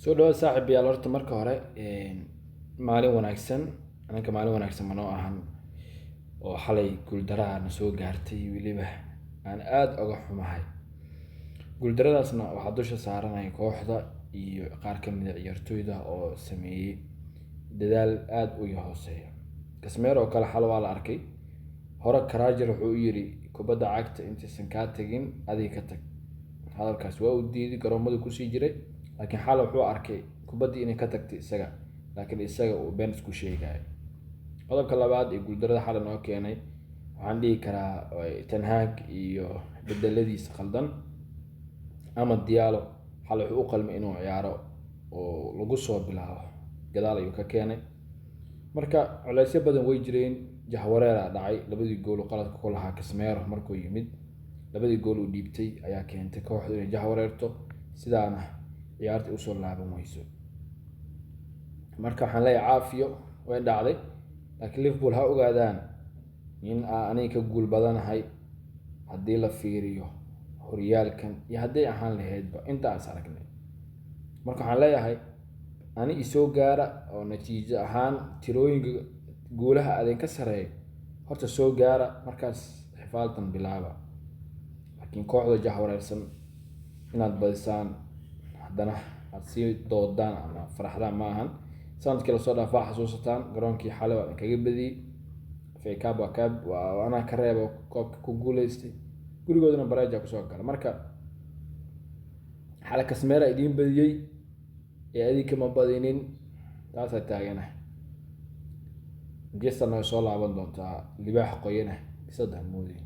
Soo dhawaad saaxiibayaal. Horta marka hore maalin wanaagsan, anaka maalin wanaagsan manoo ahan oo xalay guuldaraa na soo gaartay, weliba aan aada uga xumahay. Guuldaradaasna waxaa dusha saaranaya kooxda iyo qaar ka mid a ciyaartooyda oo sameeyey dadaal aada u hooseeya. Casemiro oo kale xal waa la arkay hore. Carragher wuxuu u yiri kubadda cagta intaysan kaa tagin adiga ka tag. Hadalkaas waa uu diiday, garoomada kusii jiray, laakiin xal wuxuu arkay kubaddii inay ka tagtay isaga, laakiin isaga uu been isku sheegayo. Qodobka labaad ee guuldarada xalay noo keenay waxaan dhihi karaa Ten Hag iyo bedeladiisa khaldan. Ama Diallo xalay wuxuu u qalmay inuu ciyaaro oo lagu soo bilaabo, gadaal ayuu ka keenay. Marka culeysyo badan way jireen, jahwareeraa dhacay. Labadii gool uu qaladka ku lahaa Casemiro markuu yimid, labadii gool uu dhiibtay ayaa keentay kooxdu inay jahwareerto, sidaana ciyaarta usoo laaban weyso. Marka waxaan leeyahay caafiyo, way dhacday, laakiin Liverpool ha ogaadaan in aan aniga ka guul badanahay haddii la fiiriyo horyaalkan iyo hadday ahaan lahaydba inta aan is aragnay. Marka waxaan leeyahay ani isoo gaara oo natiijo ahaan tirooyinka guulaha adinka sareeyo horta soo gaara, markaas xifaaltan bilaaba. Laakiin kooxda jahwareersan inaad badisaan haddana aad sii doodaan ama faraxdaan ma ahan. Sanadkii lasoo dhaaf waa xasuusataan garoonkii xalay waa kaga badiyey. FA Cup waa kaa waa anaa ka reebo koobka ku guuleystay, gurigoodana bareja kusoo gala. Marka xalay Casemiro idiin badiyey ee adinka ma badinin, taasaa taaganahay. Manchesterna way soo laaban doontaa, libaax qoyana bisada ha moodin.